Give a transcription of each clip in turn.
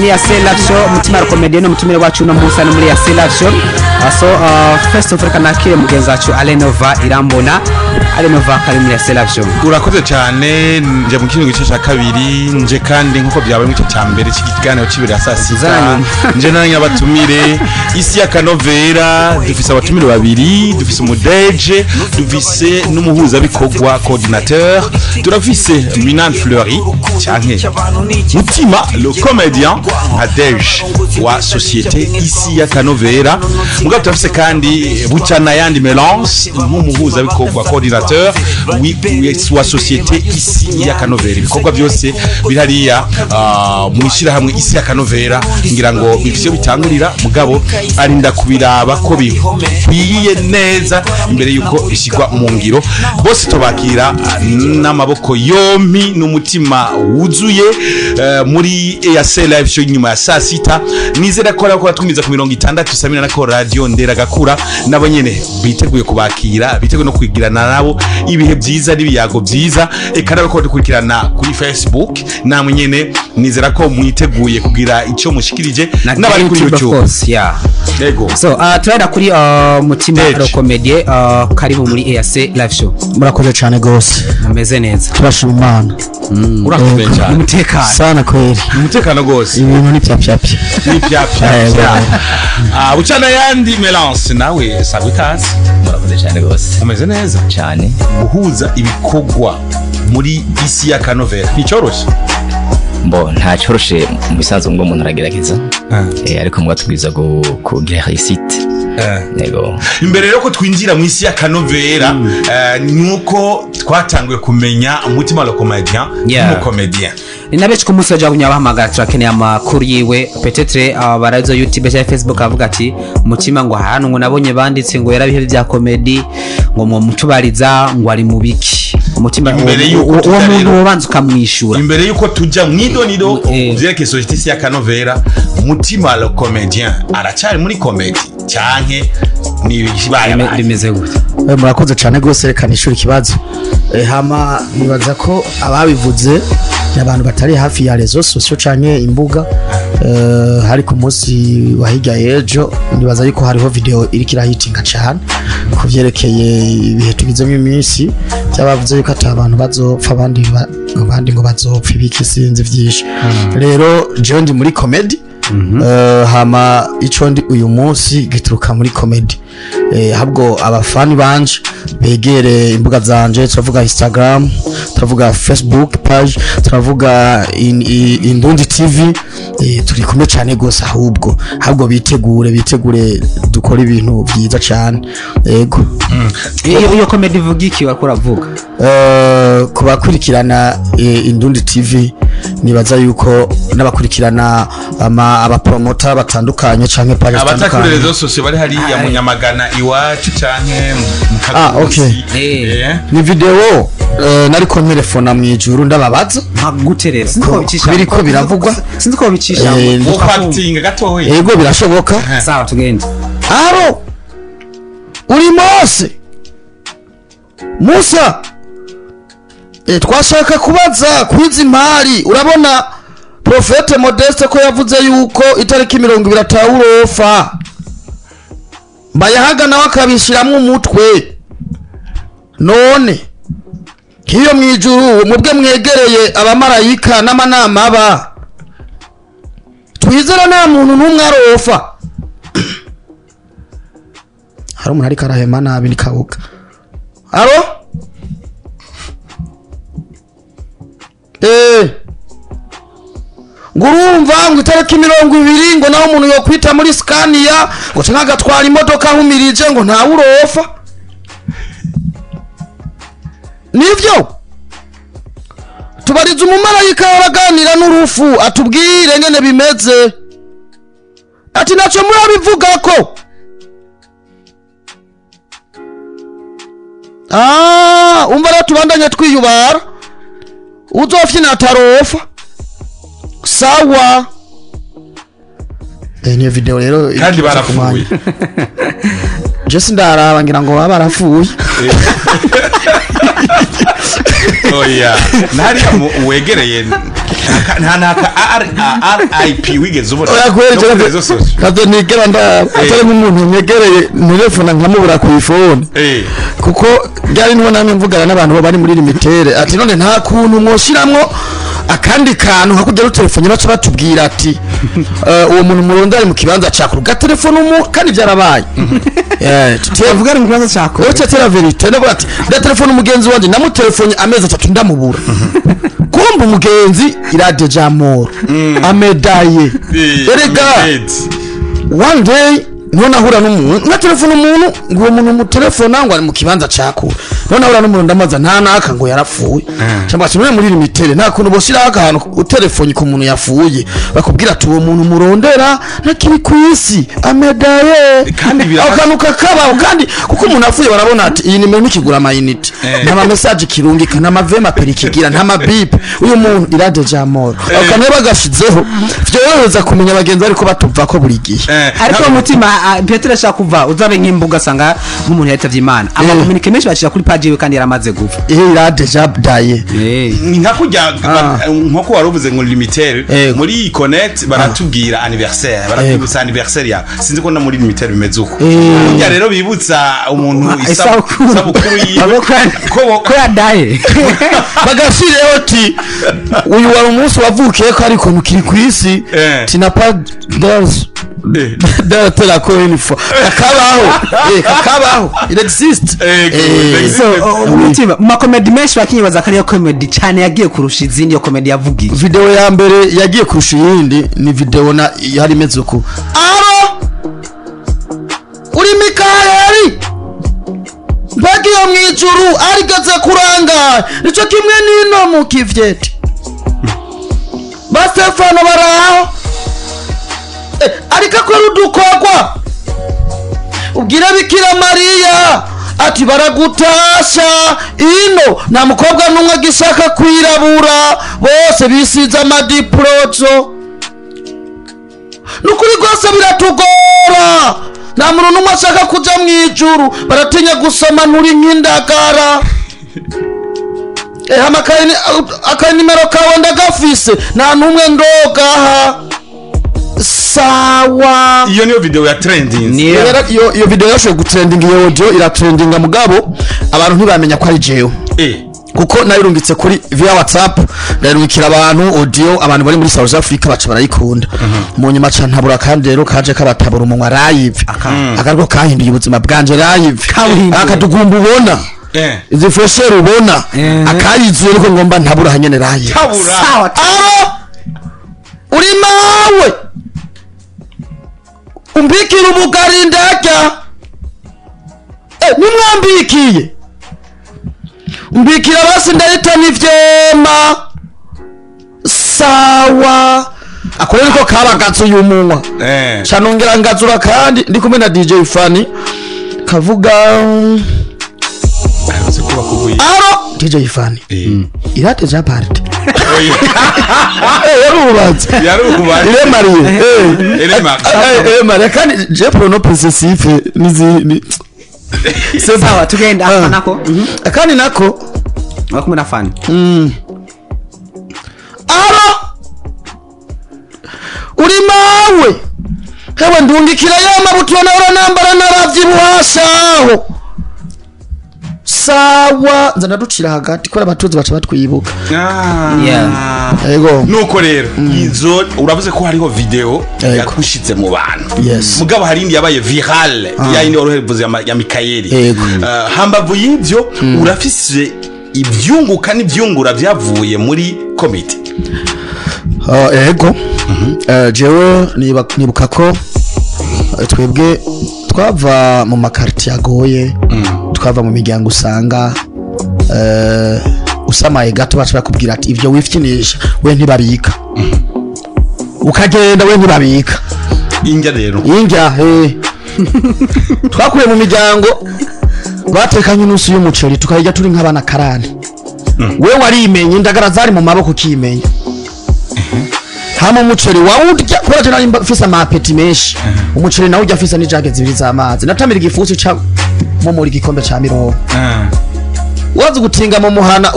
Ni ya Live Show. Mutima Comedy no mutumire wacu no musa no muri ya Live Show. So first of all, kanakire mugenzi wacu Alenova Irambona. Alenova, kari muri ya Live Show. Urakoze cyane. Nje mu kino gice cya kabiri, nje kandi nkuko byabaye mu gice cya mbere cy'ikiganiro cy'ibiri ya saa sita. Zanyu. Nje nanjye abatumire isi y'akanovera. Dufise abatumire babiri: dufise umudeje, dufise n'umuhuzabikorwa, coordinateur. Turafise Minan Fleury canke Mutima le comédien nka deje wa société isi y'akanovera. Mugabo turafise kandi Bucana yandi Melance nk'umuhuzabikorwa, coordinateur wa société isi y'akanovera. Ibikorwa byose biri hariya mu ishyirahamwe isi y'akanovera, ngira ngo bifise iyo bitangurira, mugabo arinda kubiraba ko bikwiye neza imbere yuko bishyirwa mu ngiro. Bose tubakira n'amaboko yompi n'umutima wuzuye muri EAC Live Show nyuma ya saa sita. Nizera ko ariko twumiza ku 60 samina nako radio ndera gakura, nabo nyene biteguye kubakira, biteguye no kwigirana nabo ibihe byiza n'ibiyago byiza. Eka nabo dukurikirana kuri Facebook, namwe nyene nizera ko mwiteguye kugira icyo mushikirije, n'abari kuri YouTube, of YouTube. course, yeah. Yego. So turahera kuri Mutima Deje. Comedy. Karibu muri EAC Live Show. Murakoze cyane gose. Mumeze neza? Turashima Imana. Urakomeye cyane. Umutekano. Sana kweli. Umutekano gose. Ibintu ni pyapyapya. Ni pya. Ah, Bucana yandi Melance, nawe sabwe ikaze. Murakoze cyane rwose. Umeze neza? Cyane. Guhuza ibikorwa muri isi ya kanovera nticyoroshe. Mbo nta cyoroshe mu bisanzwe, ngo umuntu aragerageza. Ariko mugatubwiza kugira réussite. Yego. Imbere rero ko twinjira mu isi ya kanovera, nuko twatanguye kumenya Umutima le comédien, umucomédien. Ni na benshi ku munsi bajya bahamagara, turakeneye amakuru yiwe. Peut-être barazo YouTube cyangwa Facebook avuga ati Mutima ngo ahantu ngo nabonye banditse ngo yarabihevye bya comedy, ngo mu mutubariza ngo ari mu biki Umutima. Imbere yuko uwo tujya muntu rero- ubanza ukamwishura. Imbere yuko tujya mu idonido vyerekeye société isi ya kanovera, Mutima le comédien aracyari muri comedy canke ni ibibaye? Bimeze gute? Murakoze cyane gose. Reka nishura ikibazo. Hama nibaza ko ababivuze ni abantu batari hafi ya réseaux sociaux canke imbuga. Hari ku munsi wa hirya y'ejo, nibaza yuko hariho video iriko irahitinga cyane ku vyerekeye ibihe tugizemo iminsi, byabavuze yuko ata abantu bazopfa, abandi abandi ngo bazopfa ibiki, sinzi vyinshi. Rero jewe ndi muri comedy. Hama ico ndi uyu munsi gituruka muri comedy. Ahubwo abafani banje begere imbuga zanje: turavuga Instagram, turavuga Facebook page, turavuga Indundi TV. Turi kumwe cyane gose. Ahubwo bitegure dukora ibintu byiza cyane, yego. Iyo comedy ivuga iki wariko uravuga? Ku bakurikirana Indundi TV, nibaza yuko n'abakurikirana abapromota batandukanye canke page Abatakuri zitandukanye. réseaux sociaux bari hariya mu Nyamagana iwacu canke mu Ah, okay. Ni video nariko ntelefona mu ijuru ndababaza. Nka gute rero? Sinzi ko bicisha. Biriko biravugwa. Sinzi ko bicisha. Ukwactinga gatoya. Yego, birashoboka. Sawa, tugende. Aro uri Mose Musa, twashaka kubaza kwiza imari. Urabona Prophète Modeste ko yavuze yuko itariki 20 atawurofa, Mbayahaga nawe akabishiramwo umutwe. None nk'iyo mwijuru mubwe mwegereye abamarayika n'amanama aba, twizera nta muntu n'umwe arofa. Hari umuntu ariko arahema nabi, ni Kabuga. Aro ngo urumva ngo itariki 20 ngo naho umuntu yokwita muri Scania ngo canke agatwara imodoka ahumirije ngo ntawe urofa, nivyo? Tubariza umumarayika waraganira n'urufu atubwire ngene bimeze. Ati naco murabivugako. Ah, umva rero, tubandanye twiyubara, uzofyina atarofa. Sawa. Niyo video rero. Kandi barapfuye. Je sindaraba, ngira ngo baba barapfuye. Oya, ntariya wegereye nta naka RIP wigeze ubona? Oya, kweri. No kuri réseaux sociaux. Ntabwo nigera atari nk'umuntu nyegereye ntelefona nkamubura ku ifone, kuko byari niho namwe mvugana n'abantu bari muri limitere ati: "None nta kuntu mwoshiramwo akandi kantu nka kujya rutelefone baca batubwira ati uwo muntu muronda ari mu kibanza ca kure, gatelefone umu?" Kandi byarabaye. Tuvuga mu kibazo cyako. Ocha tera vérité, ndavuga ati ndatelefone umugenzi wanje, namutelefone amezi 3 ndamubura, kumva umugenzi il a déjà mort amedaye. Erega one day niho nahura n'umuntu, nka telefone umuntu ngo uwo muntu mutelefona ngo ari mu kibanza cakure. Niho nahura n'umuntu, ndamaza nta naka ngo yarapfuye, cyangwa se muri limitere nta kuntu boshiraho akantu utelefone ku muntu yapfuye bakubwira ati uwo muntu murondera ntakiri ku isi, amedaye? Kandi Ako kantu kakabaho, kandi kuko umuntu apfuye barabona ati iyi nimero ntikigura amayinite, nta ma message kirungika, nta ma vema peri kigira, nta ma bip, uyu muntu il a déjà mort. Ako kantu iyo bagashizeho vyorohereza kumenya abagenzi ariko batuvako buri gihe. Ariko mutima, Petero ashaka kuva uzabe nk'imbuga, asanga nk'umuntu yitavye Imana, amakomunike menshi bacira kuri page yiwe kandi yaramaze gupfa. Il a déjà daye. Ni nka kurya nko wari uvuze ngo limitere, Yego. muri connect baratubwira anniversaire, baratwibutsa anniversaire ya, sinzi ko no muri limitere bimeze uko. Burya rero bibutsa umuntu isabukuru. Isabukuru yiwe ko yadaye. Bagashireho ati uyu wari umunsi wavukiye ko ariko ntukiri ku isi, tu n'as pas d'heures d'heure ko une fois kakabaho, kakabaho, il existe. Il existe. So umutima mu makomedi menshi bakinyibaza ko ariyo komedi cyane yagiye kurusha izindi, iyo komedi yavugiye. Video ya mbere yagiye kurusha iyindi ni video na yari imeze uku: "Aro, uri Mikayeli, mbega iyo mu ijuru arigeze kurangara nico kimwe n'ino mu kivyete ba Stefano baraho, ariko akora udukorwa, ubwire Bikira Mariya ati baragutasha ino, nta mukobwa n'umwe agishaka kwirabura, bose bisize amadiprozo. Nukuri rwose biratugora, nta muntu n'umwe ashaka kuja mu ijuru, baratinya gusoma nturi nk'indagara. Hama akanimero kawe ndagafise, nta n'umwe ndogaha." Sawa. Iyo niyo video ya trending. Niyo. Rero iyo video yashoboye gutrendinga, iyo audio iratrendinga, mugabo abantu ntibamenya ko ari jewe, kuko nayirungitse kuri via WhatsApp, ndayirungikira abantu audio, abantu bari muri South Africa baca barayikunda. Mu nyuma ca ntabura, kandi rero kaje kabatabura umunwa live, akariko kahinduye ubuzima bwanje live. Kabuhinduye. Akatugumba ubona, izi fresher ubona, akayizuye, ariko ngomba ntabura hanyene live. Kabura. Sawa. Aro, uri mawe, umbikira ubugari ndarya, nimwambikiye umbikira basi ndahitana ivyema. Sawa, ako rero niko kabagazuye umunwa. Ca nongera ngazura kandi ndi kumwe na DJ Fani, kavuga: Aherutse kuba kuguye. "Aro, DJ Fani, il a déjà parti." Oya. Yarubatse. Yarubatse. Il est marié. Il est marié. Eh, marié, kandi j'ai pronom possessif nizi ni Sawa, tugenda aka nako. Kandi nako Uri kumwe na Fani. "Aro, uri mawe, hewe ndungikira ya mabutura nahora nambara naravyibuhashaho." Sawa, nza ndaducira hagati kubera abatuzi baca batwibuka. Yeah. Ego. Nuko rero izo uravuze ko hariho video Yego. yagushitse mu bantu, Yes. mugabo hari indi yabaye viral, ya yindi wari uherevuze ya Mikayeli. Yego. Hambavu y'ivyo, urafise ivyunguka n'ivyungura vyavuye muri komite? Ego. Jewe nibuka ko twebwe twava mu makartier agoye, twava mu miryango usanga usamaye gato baca bakubwira ati ibyo wifyinisha we ntibabika, ukagenda we ntibabika. Injya rero. Injya he? Twakuye mu miryango batekanye inusu y'umuceri tukayirya turi nk'abana karani. We warimenye, indagara zari mu maboko ukimenya, hama umuceri wawurya kubera je nari mfise ama appétit menshi, umuceri nawe urya mfise n'ijage zibiri z'amazi, natamira igifusi ca mumura igikombe ca mirongo. Wazi gutinga mu muhana,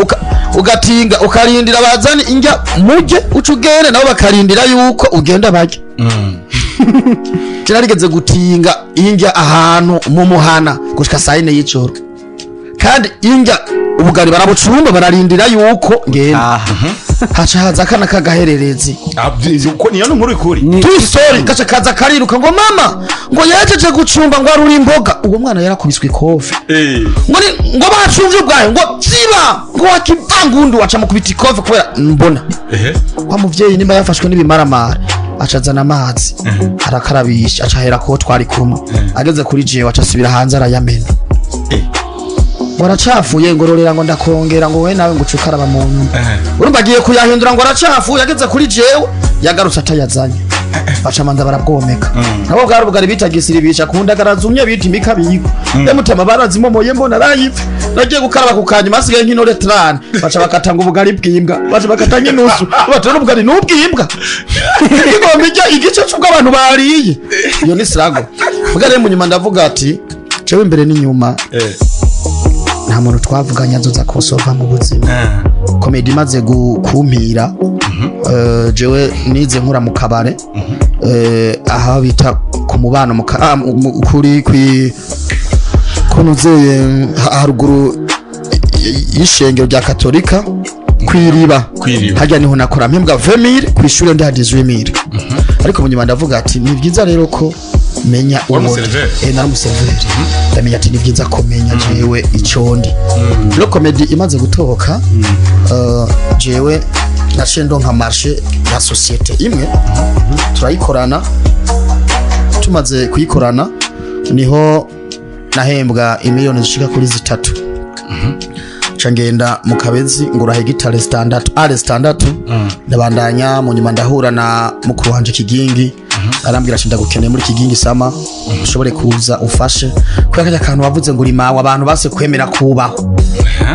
ugatinga ukarindira bazani injya mujye uca ugende, nabo bakarindira yuko ugenda barya. Narigeze gutinga injya ahantu mu muhana gushika saa yine y'ijoro, kandi injya ubugari barabucumba, bararindira yuko ngenda. Haca haza akana k'agahererezi. Uko niyo nkuru ikuri. Tusori gaca kaza kariruka ngo mama ngo yajeje gucumba ngo aruri imboga. Uwo mwana yarakubiswe ikofe. Ngo ngo bacumvye ubwayo ngo ziba ngo wakivangundu, waca mukubita ikofe kubera mbona wa muvyeyi nimba yafashwe n'ibimaramara, acazana amazi arakarabisha, aca ahera ko twari kumwe. Ageze kuri jewe aca asubira hanze arayamena. Ngo aracafuye, ngo rorera, ngo ndakongera, ngo we nawe ngo uce ukaraba mu nyuma. Urumva agiye kuyahindura ngo aracafuye, ageze kuri jewe yagarutse atayazanye, baca manza barabwomeka. Nabo bwari ubugari bita gisiribisha ku ndagara zumye bita imikabiko. Emutama barazimomoye mbona arayipfa. Nagiye gukaraba ku kanyuma hasigaye nk'intore trane, baca bakatanga ubugari bw'imbwa, baca bakata nk'inusu, batera ubugari n'ubw'imbwa igomba ijya igice c'ubw'abantu bariye. Iyo ni sirago. Mbwa rero mu nyuma ndavuga ati jewe imbere n'inyuma nta muntu twavuganye azoza kosova mu buzima. Comedy imaze kumpira, jewe nize nkura mu kabare, aha bita ku mubano kuri kwi kunuzeye haruguru y'ishengero rya Katolika kwiriba. Kwiriba. Harya niho nakora mpembwa 20000, kw'ishure ndi 18000. Ariko mu nyuma ndavuga ati ni byiza rero ko menya Wari uwo umuserveur? Nari umuserveur. Ndamenya ati ni byiza ko menya jewe ico ndi. Rero comedy imaze gutoboka, jewe naciye ndonka marché ya société imwe, turayikorana. Tumaze kuyikorana niho nahembwa imiliyoni zishika kuri 3. Nca ngenda mu Kabezi ngura hegitare 6, are 6, ndabandanya. Mu nyuma ndahura na mukuru wanje Kigingi, arambwira ati ndagukeneye muri Kigingi sama, ushobore kuza ufashe kubera kajya kantu wavuze ngo uri mawe, abantu base kwemera kubaho.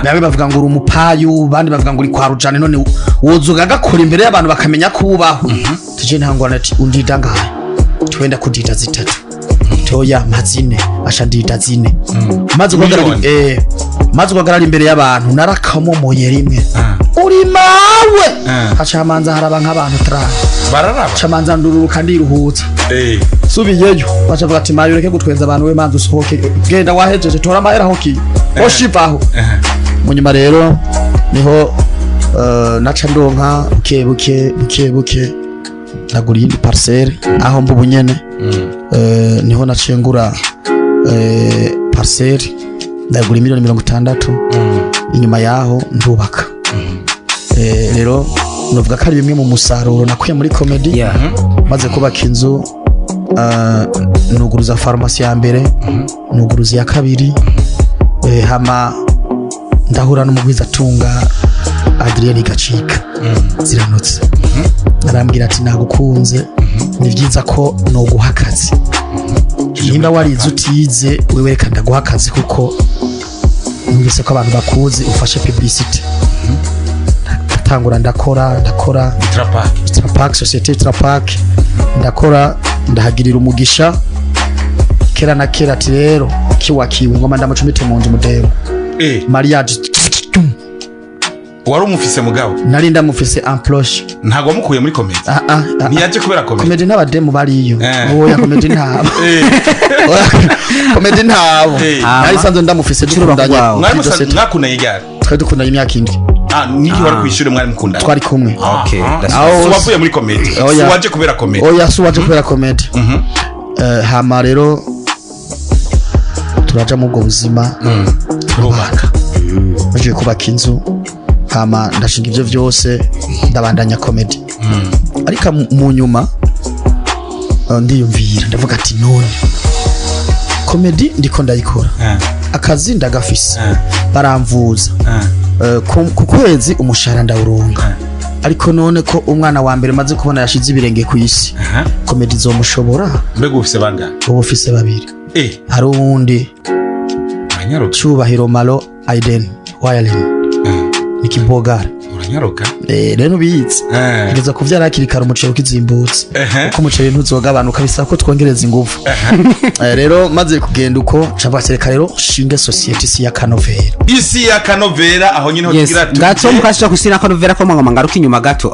Bamwe bavuga ngo uri umupayu, abandi bavuga ngo uri kwa rujane, none wozuga gakora imbere y'abantu bakamenya kubaho. Tuje ntangwana ati undida ngahe, twenda kudida 3, toya mazine asha ndida 4. Maze guhagarara Miliyoni. Maze guhagarara imbere y'abantu narakamomoye rimwe, uri mawe. Hacamanza haraba nk'abantu tra Bararaba. Hacamanza ndururuka ndiruhutsa. Subiyeyo baca bavuga ati mayo ureke gutwenza abantu, we manza usohoke, genda wahejeje, tora amahera aho kiye oshivaho. Mu nyuma rero niho naca ndonka buke buke buke buke, ndagura iyindi parcelle aho mba ubunyene. Niho naciye ngura parcelle, ndagura 60 miliyoni. Inyuma yaho ndubaka. Rero novuga ko ari bimwe mu musaruro nakuye muri comedy. Maze kubaka inzu, nuguruza farumasi ya mbere, nuguruza iya kabiri, hama ndahura n'umugwizatunga Adrien Gacika ziranotse, arambwira ati nagukunze, ni byiza ko noguha akazi, nimba warize utize wewe reka ndaguha akazi kuko numvise ko abantu bakuzi, ufashe publicity. Ndatangura ndakora ndakora. Trapac. Trapac, société Trapac, ndakora ndahagirira umugisha kera na kera. Ati rero kiwakiwe ngoma ndamucumite mu nzu mudemo. Mariage. Wari umufise mugabo? Nari ndamufise en proche. Ntabwo wamukuye muri comedy? Ah ah ah. Ntiyaje kubera comedy? Comedy n'abademu bariyo. Oya, comedy ntabo. Comedy ntabo. Nari sanzwe ndamufise, dukundanye. Rwawe. Mwari Kuri Dosete. mwakundanye ryari? Twari dukundanye imyaka 7. Ah, niki wari kw'ishure mwari mukundanye? Twari kumwe. Okay, that's Aho Si wavuye muri comedy? Oya. Si waje kubera comedy? Oya, si waje kubera comedy. Hama rero turaja mu ubwo buzima. Turubaka. Bagiye kubaka inzu, hama ndashinga ibyo byose, ndabandanya comedy. Ariko mu nyuma ndiyumvira, ndavuga ati none comedy ndiko ndayikora, akazi ndagafise, baramvuza, ku kwezi umushahara ndawuronka, ariko none ko umwana wa mbere maze kubona yashize ibirenge ku isi, comedy zomushobora? Mbega ufise bangahe? Ubu ufise babiri. Hari uwundi. Uranyaruka. Cyubahiro Malo Aiden Wayalen ni kibogara. Biranyaruka. Rero ubizi, kugeza kuvyara hakiri kare, umuceri ukizimbutse, kuko umuceri ntuzogabanuka, bisaba ko twongereza ingufu. Rero maze kugenda uko, nca reka rero shinge société Isi ya Kanovera. Isi ya Kanovera, aho nyine ho Yes. tugira Gato mukashira kusina Kanovera ko mwangoma ngaruka inyuma gato.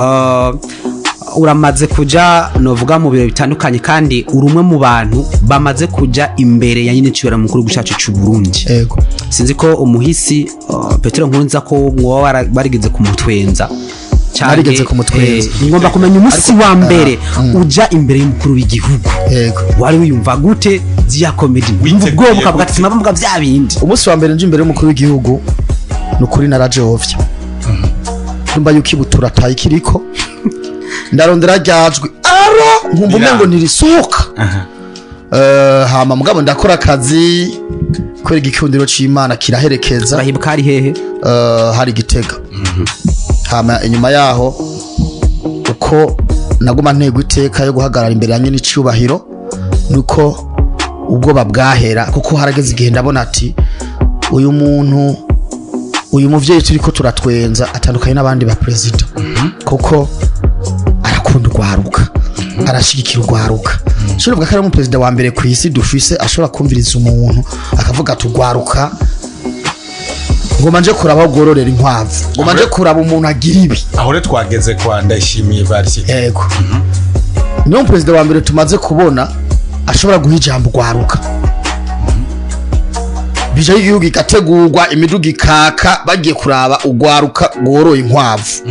Uramaze kuja novuga mu biro bitandukanye, kandi uri umwe mu bantu bamaze kuja imbere ya nyine cibera mukuru w'igihugu c'u Burundi. Ego. Sinzi ko umuhisi Petero Nkurunziza ko mwoba barigeze kumutwenza. Narigeze kumutwenza. Ngomba kumenya umunsi wa mbere uja imbere y'umukuru w'igihugu. Yego. Wari wiyumva gute zya comedy? Witeguye Ubwoba gute? ukavuga ati sinavuga vya bindi. Umunsi wa mbere nje imbere y'umukuru w'igihugu, ni ukuri narajovye, numva yuko ibutura atayikiriko, ndarondera ryajwi ara nkumva umengo ntirisuka. Hama mugabo ndakora akazi kubera igikundiro c'Imana kiraherekeza. Urahibuka ari hehe? Hari Gitega. Hama inyuma yaho, uko naguma ntego iteka yo guhagarara imbere ya nyine icubahiro, nuko ubwoba bwahera, kuko harageze igihe ndabona ati uyu muntu, uyu muvyeyi turiko turatwenza, atandukanye n'abandi ba perezida, kuko arakunda urwaruka, arashigikira urwaruka. Shobora kuvuga ko ari umuperezida wa mbere ku isi dufise ashobora kumviriza umuntu akavuga ati urwaruka, ngoma nje kuraba aho rwororera inkwavu, ngoma nje kuraba umuntu agira ibi. Aho rero twageze kwa Ndayishimiye Evariste. Yego, niwo perezida wa mbere tumaze kubona ashobora guha ijambo urwaruka, bija y'igihugu igategurwa, imiduga ikaka, bagiye kuraba urwaruka rworoye inkwavu.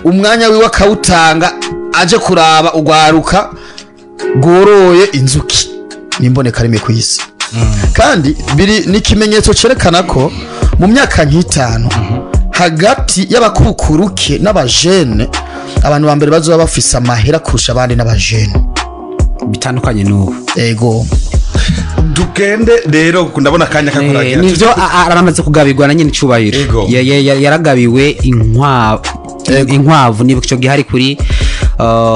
Umwanya wiwe akawutanga aje kuraba urwaruka rworoye inzuki. Nimboneka rimwe ku isi, kandi biri ni ikimenyetso cerekana ko mu myaka nk'itanu, hagati y'abakukuruke n'abajene, abantu ba mbere bazoba bafise amahera kurusha abandi n'abajene. Bitandukanye n'ubu. Ego. Tugende rero, ndabona akanya kakuragira. Nivyo, aramaze kugabirwa na nyine icubahiro. Ego. Yaragabiwe inkwavu. Ego. Inkwavu nibuka ico gihe hari kuri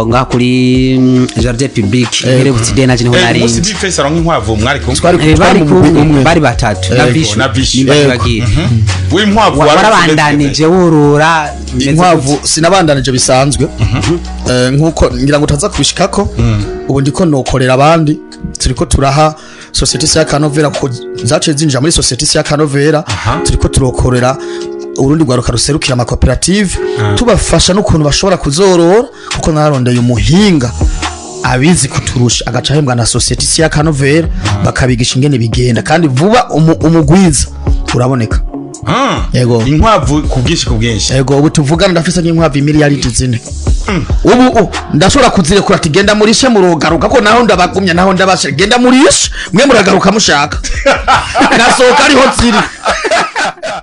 ngaha kuri jardin public nkerebutse ide naje niho nari Umunsi ndi. Bface aronka inkwavu mwari kumwe? Twari Bari twari mu mugwi kumwe, umwe. bari batatu na Ego, Vishu. na Vishu. Nimba Ego. ntibagiye. W'inkwavu Warabandanije worora bimeze Inkwavu gute? sinabandanije bisanzwe. Nkuko ngira ngo utaza kubishikako, ubu ndiko nokorera abandi, turiko turaha société Isi ya Kanovera, ko zaciye zinjira muri société Isi ya Kanovera. Turiko turokorera urundi rwaruka ruserukira amakoperative, tubafasha n'ukuntu bashobora kuzorora, kuko nararondeye umuhinga abizi kuturusha, agaca ahembwa na société Isi ya Kanovera, bakabigisha ingene bigenda, kandi vuba umugwiza uraboneka. Yego. Inkwavu ku bwinshi, ku bwinshi. Ego, ubu tuvugana ndafise nk'inkwavu imiliyaridi 4. Ubu ndashobora kuzirekura ati genda murishe, murogaruka, ko naho ndabagumya, naho ndabashe, genda murishe mwe muragaruka mushaka, nasohoka ariho ziri.